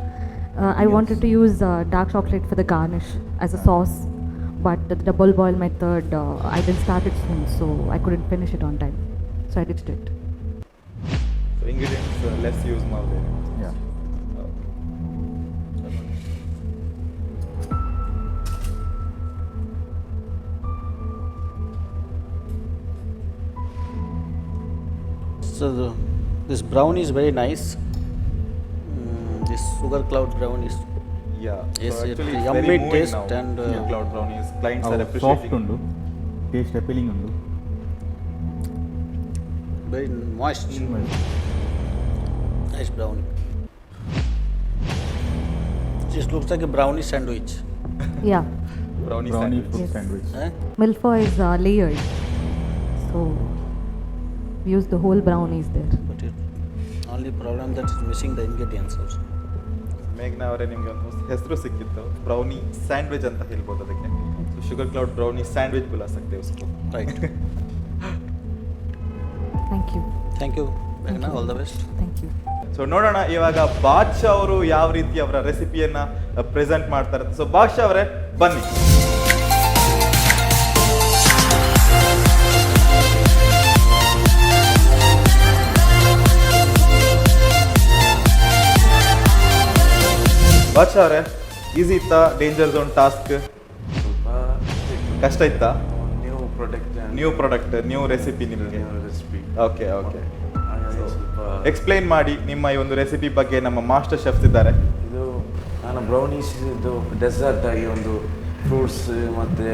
I wanted to use dark chocolate for the garnish as a sauce, but the double boil method I didn't start it soon, so I couldn't finish it on time. So I ditched it. Ingredients less use ಮಾಡಿದೆ. Yeah. So this brownie is very nice. This sugar cloud brownie is yeah. Yes, it yummy taste and, cloud brownies clients are soft appreciating. ಉಂಡು, taste appealing ಉಂಡು. Very moist. Nice brownie. This looks like a brownie sandwich. Yeah. Brownie brownie sandwich. Fruit Yes. Sandwich. Eh? Milfoil is layered, so we use the whole brownies there. But it only problem that is missing the ingredients also. ಮೇಘ್ನಾ ಅವರೇ, ನಿಮಗೆ ಒಂದು ಹೆಸರು ಸಿಕ್ಕಿತ್ತು, brownie sandwich ಅಂತ ಹೇಳ್ಬೋದು ಅದಕ್ಕೆ. So sugar cloud brownie sandwich ಬುಲಾ ಸಕ್ತೆ ಉಸ್ಕೋ. Right. Thank you. Thank you, Meghna. All the best. Thank you. So ನೋಡೋಣ ಇವಾಗ ಬಾದ್ಶಾ ಅವರು ಯಾವ ರೀತಿ ಅವರ ರೆಸಿಪಿಯನ್ನ ಪ್ರೆಸೆಂಟ್ ಮಾಡ್ತಾರೆ. ಸೊ ಬಾದ್ಶಾ ಅವರೇ, ಬನ್ನಿ. ಬಾದ್ಶಾ ಅವರೇ, ಈಸಿ ಇತ್ತಾ danger zone task? ಸ್ವಲ್ಪ ಕಷ್ಟ ಇತ್ತಾ? New product. New product, new recipe ನಿಮಗೆ. Recipe. Okay okay ಹಾಗಾಗಿ ಸ್ವಲ್ಪ ಎಕ್ಸ್ಪ್ಲೈನ್ ಮಾಡಿ ನಿಮ್ಮ ಈ ಒಂದು ರೆಸಿಪಿ ಬಗ್ಗೆ. ನಮ್ಮ ಮಾಸ್ಟರ್ ಶೆಫ್ಸ್ ಇದ್ದಾರೆ. ಇದು ನಾನು ಬ್ರೌನೀಸ್ ಇದು ಡೆಸರ್ಟ್ ಆಗಿ ಒಂದು ಫ್ರೂಟ್ಸ್ ಮತ್ತು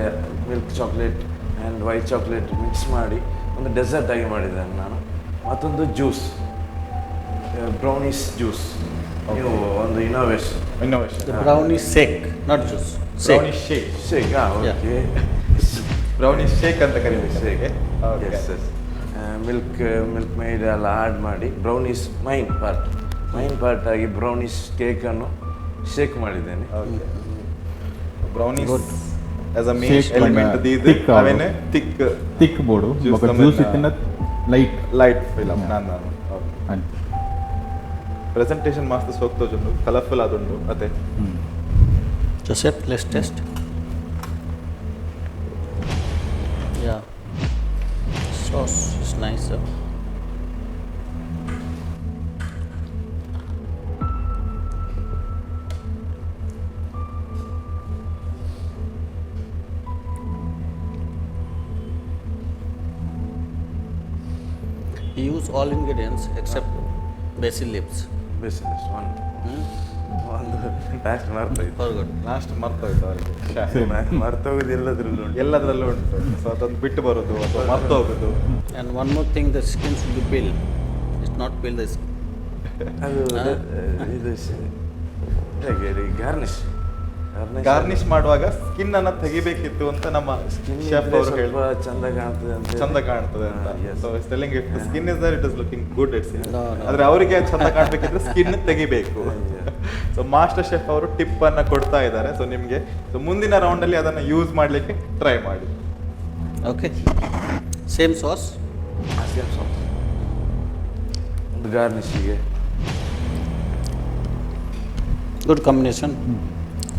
milk chocolate and white chocolate mix ಮಾಡಿ ಒಂದು ಡೆಸರ್ಟ್ ಆಗಿ ಮಾಡಿದ್ದೇನೆ ನಾನು. ಮತ್ತೊಂದು juice, brownies juice, ನೀವು ಒಂದು innovation. Innovation. The brownie shake, not juice. Shake. Brownie shake. Shake, ಹಾಂ. Yeah. Okay. Brownie shake ಅಂತ ಕರಿಬೇಕು. Shake. Okay. Yes, Milkmaid ಎಲ್ಲ ಆ್ಯಡ್ ಮಾಡಿ brownies main part ಆಗಿ ಬ್ರೌನೀಸ್ ಕೇಕನ್ನು ಶೇಕ್ ಮಾಡಿದ್ದೇನೆ. Brownies as a main Shake element. ಪಂಡ ಇದು thick ಆವೊಡು. ಅವೇನೆ ತಿಕ್. ತಿಕ್ ಬೋಡು. Juice ಬೊಕ ನಮ್ಮೆಲ್ಲ ಜ್ಯೂಸ್ ಇತ್ತಿನ light. Light fill up. ನಾನು ಓಕೆ. ಅಂಚ. ಪ್ರೆಸೆಂಟೇಷನ್ ಮಸ್ತ್ ಸೋಕ್ತೋಜುಂಡು, ಕಲರ್ಫುಲ್ ಆದುಂಡು ಅದೇ. ಹ್ಮ್. Joseph, let's test. Yeah. Sauce is nice. Sir. You use all ingredients except basil leaves. Basil one ಒಂದು ಲಾಸ್ಟ್ ಮರ್ತೋಯ್ತು. Forgot. Last ಮರ್ತೋಯ್ತು ಅವರಿಗೆ. ಮರ್ತೋಗುದು ಎಲ್ಲದರಲ್ಲೂ ಉಂಟು. ಎಲ್ಲದರಲ್ಲೂ ಉಂಟು. ಸೊ ಅದೊಂದು ಬಿಟ್ಟು ಬರೋದು ಅಥವಾ ಮರ್ತು ಹೋಗೋದು. And one more thing, the skin should be peeled. It's not peeled the skin. ಅದು ಇದು ಹೇಗೆ ಗಾರ್ನಿಶ್. ಗಾರ್ನಿಶ್ ಮಾಡುವಾಗ ಸ್ಕಿನ್ ಅನ್ನ ತೆಗಿಬೇಕಿತ್ತು ಅಂತ ನಮ್ಮ ಸ್ಕಿನ್ ಶೆಫ್ ಅವರು ಸ್ವಲ್ಪ ಹೇಳಿ ಚಂದ ಕಾಣ್ತದೆ ಅಂತ ಹೇಳಿ. ಚಂದ ಕಾಣ್ತದೆ ಅಂತ. Yes. So telling if skin is there, it is looking good, it's No, no. ಆದ್ರೆ ಅವರಿಗೆ ಚಂದ ಕಾಣ್ಬೇಕಿದ್ರೆ ಸ್ಕಿನ್ ತೆಗಿಬೇಕು. So master chef ಅವರು ಟಿಪ್ ಅನ್ನ ಕೊಡ್ತಾ ಇದ್ದಾರೆ. ಸೊ ನಿಮ್ಗೆ ಸೊ ಮುಂದಿನ ರೌಂಡ್ ಅಲ್ಲಿ ಅದನ್ನ ಯೂಸ್ ಮಾಡ್ಲಿಕ್ಕೆ ಟ್ರೈ ಮಾಡಿ. Okay. Same sauce. Same sauce ಒಂದು ಗಾರ್ನಿಶಿಗೆ. Good combination.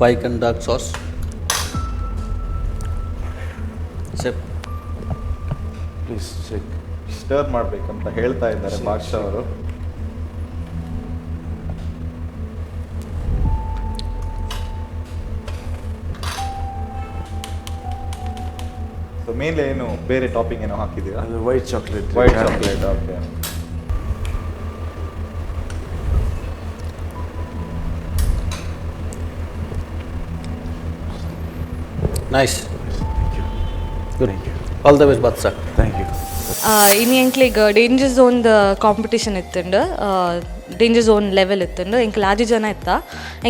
White and dark sauce. Chef. Please shake. Stir ಮಾಡ್ಬೇಕಂತ ಹೇಳ್ತಾ ಇದ್ದಾರೆ ಬಾದ್ಶಾ ಅವರು. ಸೊ ಮೇಲೆ ಏನು ಬೇರೆ ಟಾಪಿಂಗ್ ಏನೋ ಹಾಕಿದ್ದೀರಾ? ಅದು white chocolate. White chocolate, okay. Nice. Thank you. Good. Thank you. All the best, Badshah. Thank you. ಇನಿ ಎಂಕ್ಲೆಗ್ ಡೇಂಜರ್ ಝೋನ್ದ ಕಾಂಪಿಟಿಷನ್ ಇತ್ತುಂಡು. ಡೇಂಜರ್ ಝೋನ್ ಲೆವೆಲ್ ಇತ್ತುಂಡು. ಎಂಕ್ಲ ಆಜಿ ಜನ ಇತ್ತ.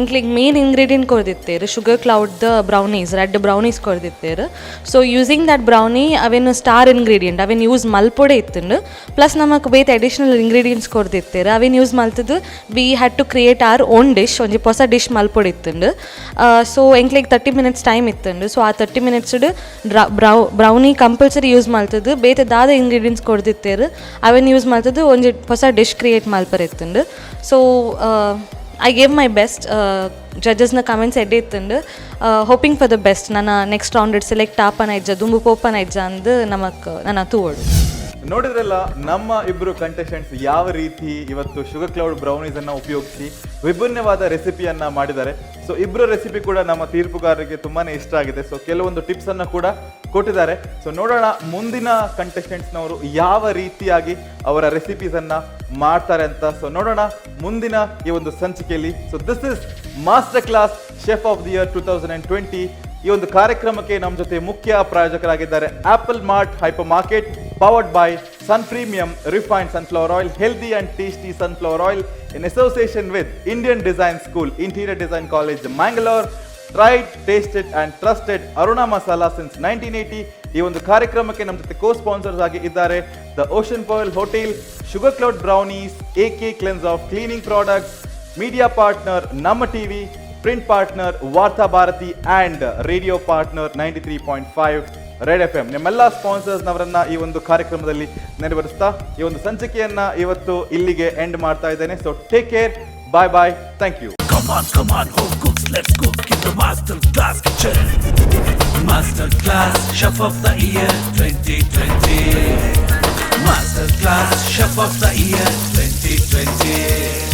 ಎಂಕ್ಲಿಗ್ ಮೇನ್ ಇಂಗ್ರೀಡಿಯೆಂಟ್ ಕೊರ್ದಿತ್ತೇರು, sugar cloud the brownies, red brownies ಕೊರ್ದಿತ್ತೇರು. ಸೊ ಯೂಸಿಂಗ್ that brownie, ಅವೆನ್ ಸ್ಟಾರ್ ಇಂಗ್ರೀಡಿಯೆಂಟ್, ಅವೆನ್ ಯೂಸ್ ಮಲ್ಪೊಡೆ ಇತ್ತುಂಡು. ಪ್ಲಸ್ ನಮಕ್ ಬೇತೆ ಅಡಿಷನಲ್ ಇಂಗ್ರೀಡಿಯೆಂಟ್ಸ್ ಕೊರ್ದಿತ್ತೇರು. ಅವೆನ್ ಯೂಸ್ ಮಲ್ತದು we had to create our own dish. ಒಂಜಿ ಪೊಸ ಡಿಶ್ ಮಲ್ಪೊಡು ಇತ್ತುಂಡು. ಸೊ ಎಂಕ್ಲೆಗ್ 30 ಮಿನಿಟ್ಸ್ ಟೈಮ್ ಇತ್ತುಂಡು. ಸೊ ಆ 30 ಮಿನಿಟ್ಸ್ ಬ್ರೌನಿ ಕಂಪಲ್ಸರಿ ಯೂಸ್ ಮಲ್ತದು, ಬೇತೆ ದಾದ ಇಂಗ್ರೀಡಿಯೆಂಟ್ಸ್ ಕೊರ್ದಿತ್ತೇರು, ಅವೆನ್ ಯೂಸ್ ಮಲ್ತದು ಒಂಜಿ ಹೊಸ ಡಿಶ್ ಕ್ರಿಯೇಟ್ ಮಲ್ಪರೆ ಇತ್ತುಂಡು. So I gave my best. ಜಡ್ಜಸ್ನ comments ಎಡ್ಡೆ ಇತ್ತುಂಡು. Hoping for the best. ನನ್ನ ನೆಕ್ಸ್ಟ್ ರೌಂಡ್ ಸೆಲೆಕ್ಟ್ ಆಪನ ಇಜ್ಜ, ದುಂಬು ಪೋಪನ ಇಜ್ಜ ಅಂದ್ ನಮಕ್ ನನ್ನ ತೂವೊಡು. ನೋಡಿದ್ರಲ್ಲ, ನಮ್ಮ ಇಬ್ಬರು ಕಂಟೆಸ್ಟೆಂಟ್ಸ್ ಯಾವ ರೀತಿ ಇವತ್ತು ಶುಗರ್ ಕ್ಲೌಡ್ ಬ್ರೌನೀಸ್ ಅನ್ನ ಉಪಯೋಗಿಸಿ ವಿಭಿನ್ನವಾದ ರೆಸಿಪಿಯನ್ನ ಮಾಡಿದ್ದಾರೆ. ಸೊ ಇಬ್ಬರು ರೆಸಿಪಿ ಕೂಡ ನಮ್ಮ ತೀರ್ಪುಗಾರರಿಗೆ ತುಂಬಾನೇ ಇಷ್ಟ ಆಗಿದೆ. ಸೊ ಕೆಲವೊಂದು ಟಿಪ್ಸ್ ಅನ್ನ ಕೂಡ ಕೊಟ್ಟಿದ್ದಾರೆ. ಸೊ ನೋಡೋಣ, ಮುಂದಿನ ಕಂಟೆಸ್ಟೆಂಟ್ಸ್ನವರು ಯಾವ ರೀತಿಯಾಗಿ ಅವರ ರೆಸಿಪೀಸ್ ಅನ್ನ ಮಾಡ್ತಾರೆ ಅಂತ. ಸೊ ನೋಡೋಣ ಮುಂದಿನ ಈ ಒಂದು ಸಂಚಿಕೆಯಲ್ಲಿ. So this is Master Class Chef of the Year 2020. ಈ ಒಂದು ಕಾರ್ಯಕ್ರಮಕ್ಕೆ ನಮ್ಮ ಜೊತೆ ಮುಖ್ಯ ಪ್ರಾಯೋಜಕರಾಗಿದ್ದಾರೆ apple mart hyper market, powered by Sun Premium Refined Sunflower Oil, healthy and tasty sunflower oil, in association with Indian Design School, Interior Design College, Mangalore. Tried, tasted and trusted Aruna Masala since 1980. ಈ ಒಂದು ಕಾರ್ಯಕ್ರಮಕ್ಕೆ ನಮ್ಮ ಜೊತೆ co sponsors ಆಗಿ ಇದ್ದಾರೆ the ocean pearl hotel, sugar cloud brownies, A K cleanse of cleaning products, media partner ನಮ್ಮ TV, print partner ವಾರ್ತಾ Bharati and radio partner 93.5 red FM. ನಿಮ್ಮೆಲ್ಲ ಸ್ಪಾನ್ಸರ್ಸ್ನವರನ್ನ ಈ ಒಂದು ಕಾರ್ಯಕ್ರಮದಲ್ಲಿ ನೆರವೇರಿಸ್ತಾ ಈ ಒಂದು ಸಂಚಿಕೆಯನ್ನ ಇವತ್ತು ಇಲ್ಲಿಗೆ ಎಂಡ್ ಮಾಡ್ತಾ ಇದ್ದೇನೆ. So take care, bye bye, thank you. Come on, come on, home cooks, let's cook in the Master Class Kitchen. Master Class Chef of the Year 2020. Master Class Chef of the Year 2020.